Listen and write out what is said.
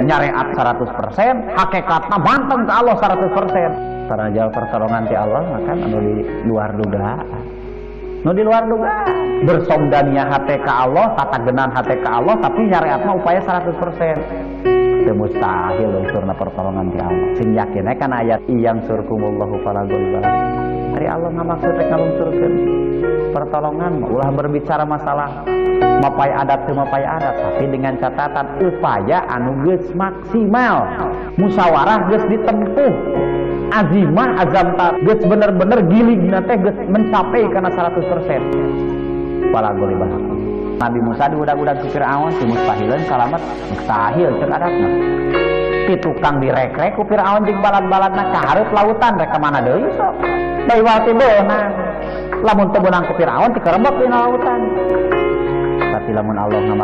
Nyareat 100%, hakikatna manteng ke Allah 100%. Karena jauh pertolongan ti Allah maka anu di luar dugaan. Nu di luar dugaan. Bersomdania hate ka Allah, tatagenan hate ka Allah, tapi nyareatna upaya 100%. Teu mustahil unsurna pertolongan ti Allah. Sing yakin kan ayat iyang surkumullahu fala ghaliba lakum. Ari Allah ngamaksud rek ngalungsurkeun pertolongan, ulah berbicara masalah mapai adat teu mapai adat, tapi dengan catatan upaya anu geus maksimal, musyawarah geus ditempuh, azimah azam ta geus bener-bener giligna teh geus mencapai kana 100%. Fala ghaliba lakum. Nabi Musa diudag-udag ku Firaun, si mustahileun salamet, mustahil cek adatna. Ti tukang direk-rek ku Firaun jeung balad-baladna ka hareup lautan rek ka mana deui sok. Bae teh beunang. Lamun teu beunang ku Firaun tikerebek dina lautan. Tapi lamun Allah